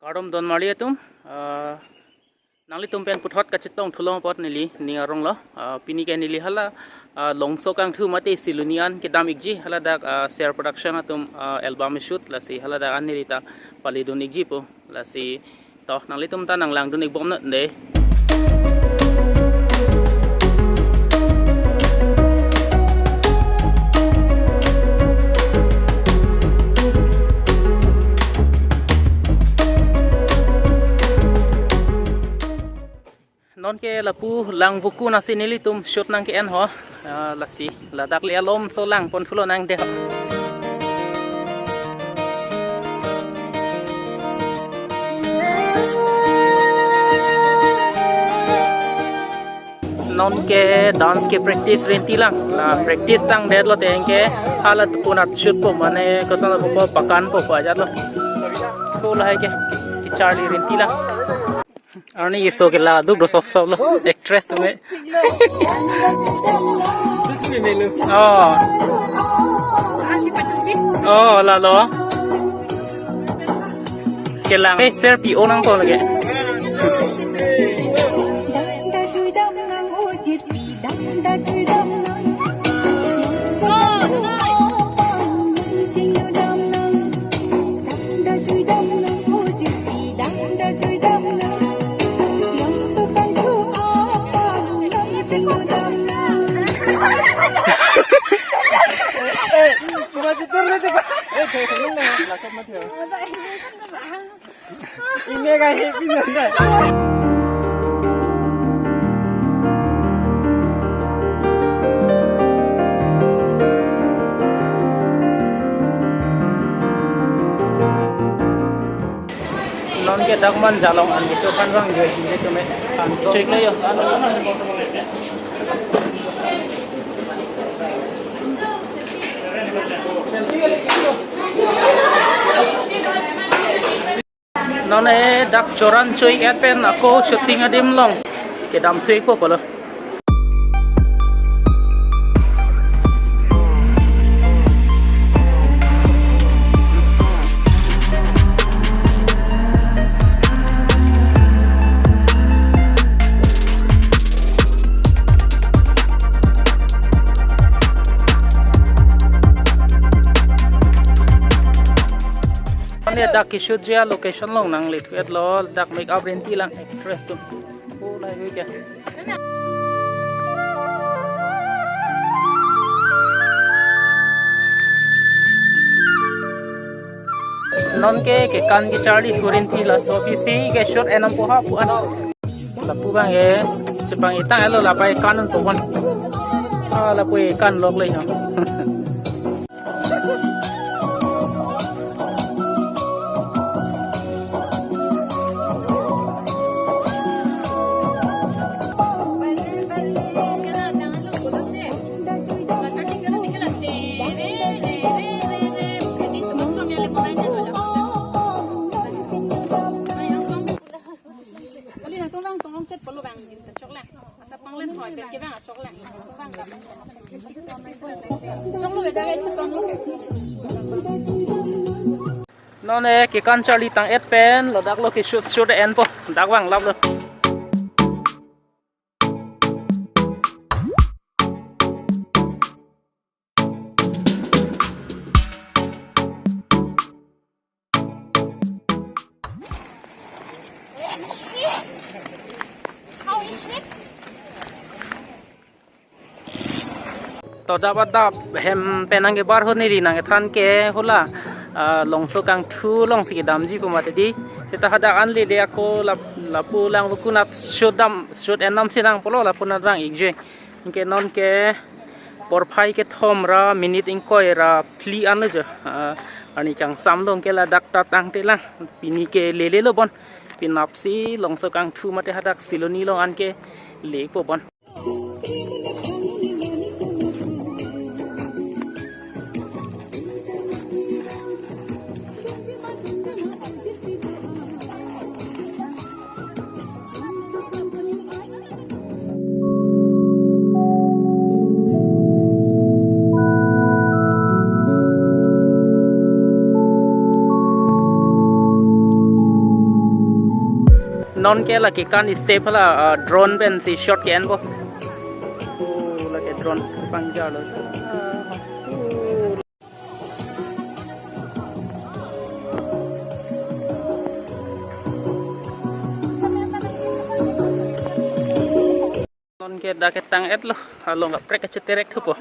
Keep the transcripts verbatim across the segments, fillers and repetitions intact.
Kardom don marli atum, ah, nanglitum pen puthot kachetong thulong apot neli ning aronglo. Ah, pini ke neli hala, ah, Longso Kangthu mate Siloni an kedam ikji, haladak, ah, Ser Production atum, ah, album shoot, lasi haladak an neli ta pali dun ikji po. Lasi to nanglitum ta nanglangdun ikbom non dei. Non ke lapu Langvoku nasi nelitum shoot nang ke-en ho. Ah, lasi ladak le alomso lang pon thulo nang dei ho. Non ke dance ke practice rinti lang. La practice tangdet lote anke hala punat shoot po mane koson po pakan po ajat lo. Ko lahai ke kecharli rinti lang. Arni iso ke la duk do sop sop lo actress tu me. Oh. Oh, lalo. Kelang. Eh, Ser pi-o nangpo lagi. Eh, cuma cutur lu coba. Eh, kayak gini lah, lakon mati ya. Ini kayak happy nih. Non ke dak man jalong an kecho kan bang joi joi tu me. An kecho iklo yo. Non e dak choran cho-ik-et pen ako shooting adim along kedam thu-ikpo pulo. Ani dak keshoot ji a-location along nangle thu-et lo, dak make up rinti lang actress atum. Oh, lahai ke. Non ke kekan kecharli thu rinti, laso aphi si keshoot enam po ha pu an. Lapu bang e, chepang-i tang-et lo, lapu ekan un po bon. Ah, lapu ekan lok le ha. Kali nangtum bang tong long chet polo bang jin ta chok lang. Asa panglen hoi pen ke bang chok lang. Nangtum bang bang. Chok lo le da chet tong lo. Non e kekan charli tang-et pen ladak lo keshoot shoot enpo, dak bang lap lo. To dap adap hem pen nangkebar ho neli nangkethan ke hala, ah, Longso Kangthu along si kedamji pu mati di. Seta hadak an le de ako lap-, lapu Langvoku nat shoot dam, shoot enam si nang polo lapu nat bang ikji. Anke non ke porphai kethom ra minute ingkoi ra phli an lo jo. Ah, ani kangsam dong ke ladak ta tangte lang. Pini ke lele lo bon. Penap si Longso Kangthu mate hadak Siloni along an ke le po bon. Non ke lake kan step hala, ah, drone pen si shot ke-en po. Oh, lake drone pangjarlo. Non ke dak ketang-etlo, along kaprek kacheterek thupo.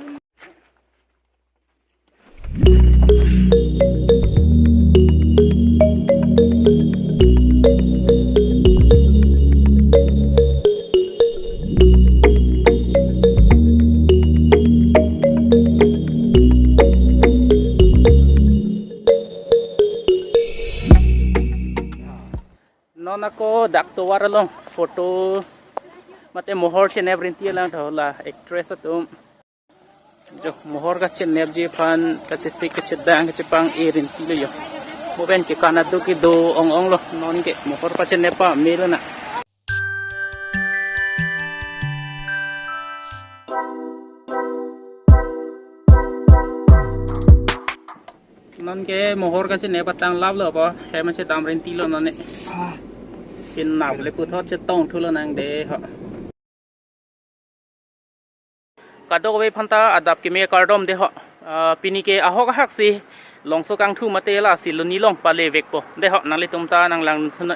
Non ako dak tovar along photo mate mohor chenep rinti lang tho la actress atum. Jo, mohor kachenepji aphan kachesik kachedang kachepang-e rinti lo jo. Mo pen ke kanat do kedo ong-onglo, non ke mohor pachenep pamelo na. Non ke mohor kachenep atanglaplo po, hem chedam rinti lo non ne. Pinap le puthot chetong thulo nang de ho. Kadokave aphanta adap keme kardom de ho. Ah, pini ke ahok ahak si Longso Kangthu mate la Siloni along palevekpo. De ho, nanglitum ta nanglang thunoi.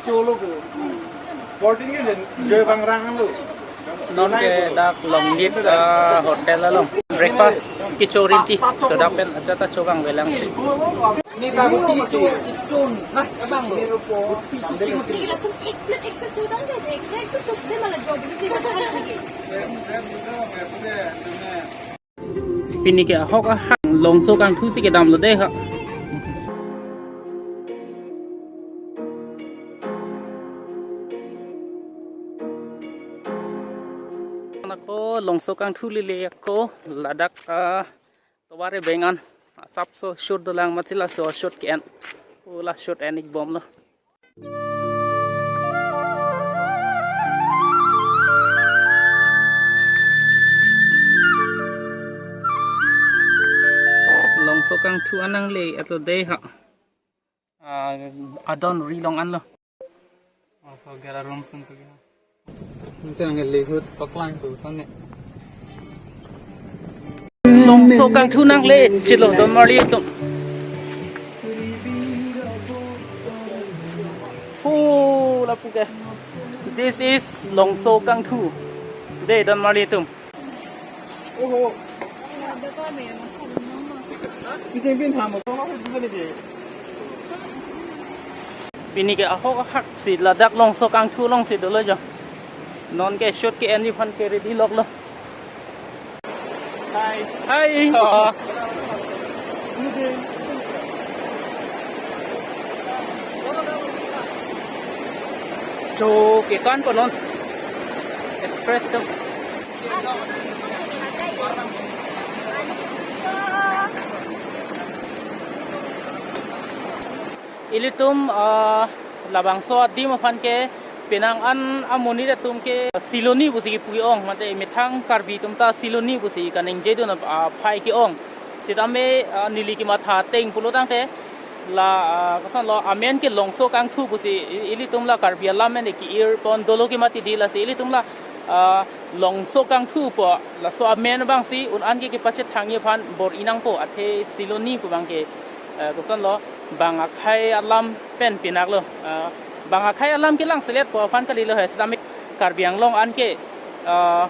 Cholo ko. Fourteen ke din, Joy Bang Rang lo. Non ke dak Longnit, ah, hotel along breakfast kecho rinti, to dak pen aja ta chobang avelang si. Pini ke ahok ahak Longso Kangthu si kedamlo de ha. Ako Longso Kangthu lele ako ladak, ah, tovar ebeng an asapso shoot dolang mati laso shoot ke-en. O la shoot en-ik bomlo. Longso Kangthu anang le-etlo de ha. Ah, adon ri long anlo. Oh, so gera room sung to gera. Nang lehut paklang tu sone. Longso Kangthu nang le chilo don marli atum. Fu lapu ke. This is Longso Kangthu. De don marli atum. Oho. Pini ke ahok ahak si ladak Longso Kangthu along si dolo jo. Non ke shoot ke-enji aphan ke ready loklo. Hi. Hi. Jo kekan po non. Express to. Ilitum, ah, labangso adim aphan ke penang an amonit atum ke Siloni pusi kipu ke-ong, mate methang Karbi atum ta Siloni pusi kaningje dun aphai ke-ong. Sitame, ah, neli kematha ateng pulo tangte la, ah, koson lo amen ke Longso Kangthu pusi i-, ilitum la Karbi alam men ke-ir pon dolo ke mati di, lasi ilitum la, ah, Longso Kangthu pu laso amen abang si un an ke kepachethangji aphan bor-i nangpo, athe Siloni pu abang ke, eh, koson lo bang akhei alam pen pinaklo, eh, bang akhei alam kelang selet pu aphan kalilo he, sitame Karbi Anglong an ke, eh,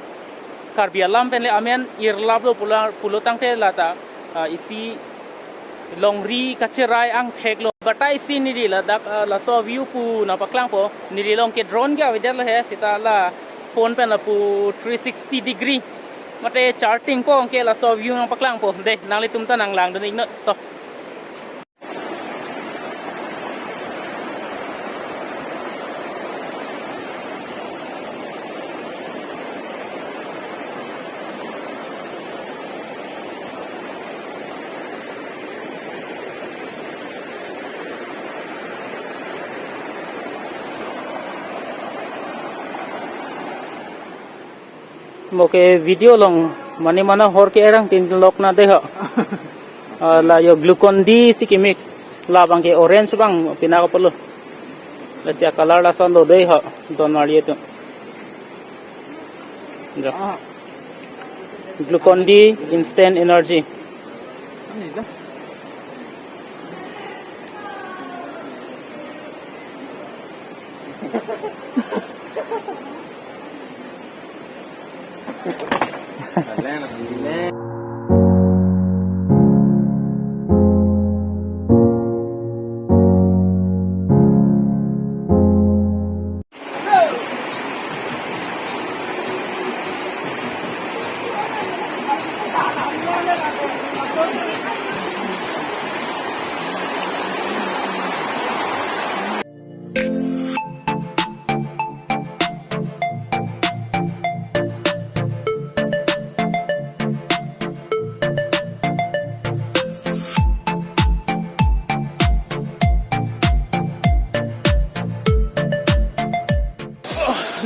Karbi alam pen le amen irlaplo pulo, pulo tangte lata, eh, isi longri kacherai angthek lo. Batai si neli ladak, ah, laso view pu nangpaklangpo. Neli along ke drone ke avedetlo he, seta la phone pen lapu three sixty degree mate charting po ke laso view nangpaklangpo. De, nanglitum ta nanglang dun-iknon to. Mo ke video along Mane mane hor ke erang tin lok na dei ho. Ah, la yo Glucon-D si ke mix. Labang ke orange bang pina ko polo. Lasi a-color lason lo dei ho. Don Marie atum. Jo. Ah. Glucon-D instant energy. Ani dah.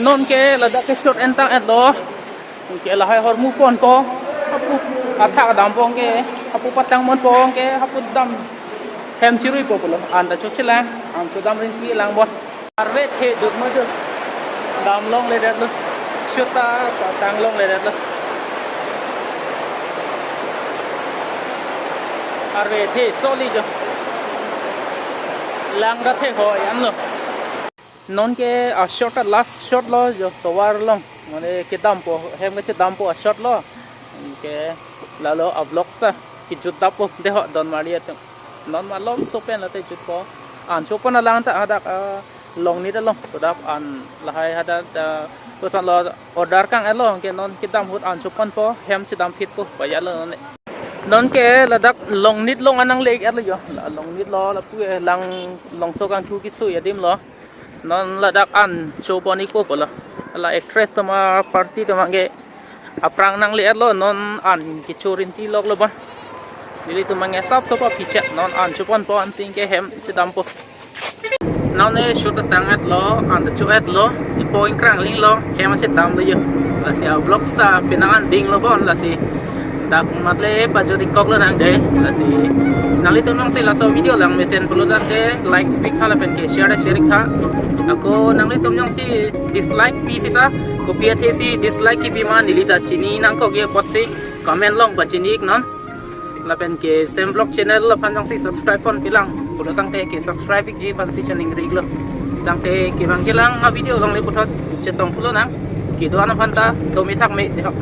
Non ke ladak ke shot entang et lo. Ke lahai hormu pon ko. Hapu athak dam pon ke. Hapu patang mon pon ke. Hapu dam hem chirui po pulo. Anta chokche lang. An chodam rinti lang bon. Arve the duk mo duk. Dam longledet lo. Shot ta tang longledet lo. Arve the soli jo. Lang da the ho yan lo. Non ke a-shot ta last shot lo jo tovar along. Mane kedam po, hem kachedam po a-shot lo. Ke lalo a-vlog ta kejut dap po dei ho Don Marie atum. Non malom so pen late jut po. An so pon alang ta hadak, ah, Longnit along. Todap an lahai hadak, ah, koson lo order kang et lo ke non kedam ahut an so pon po hem chedam phit po ba ya lo ne. Non ke ladak Longnit along an nangle et lo jo. La Longnit lo lapu ke lang longso kangthu kesui adim lo. Non ladak an cho pon ik po pulo. La actress atum a-party atum abang ke aphrang nangle et lo non an kecho rinti lok lo bon. Nelitum abang ke sap so pa pichet non an cho pon po anting ke hem chedam po. Non e shot tang et lo, an cho et lo, ipo ingkrang ling lo, hem chedam lo jo. Lasi a-vlog ta penang an ding lo bon lasi. Dak matle pajori kok lo nang dei. Lasi nanglitum jongsi laso video lang mesen pulo tangte like speak hala pen ke share share tha. Ako nanglitum jongsi dislike pi sita, kopi athe si dislike kipi ma neli ta chini nangkok apotsi comment along pachini ik non. Lapen ke Sem Vlog channel aphan jongsi subscribe pon pilang pulo tangte ke subscribe ikji aphansi choningri ik lo. Tangte kevangji lang a-video along le puthot chetong pulo nang. Kedo-an aphan ta domi thak me dei ho.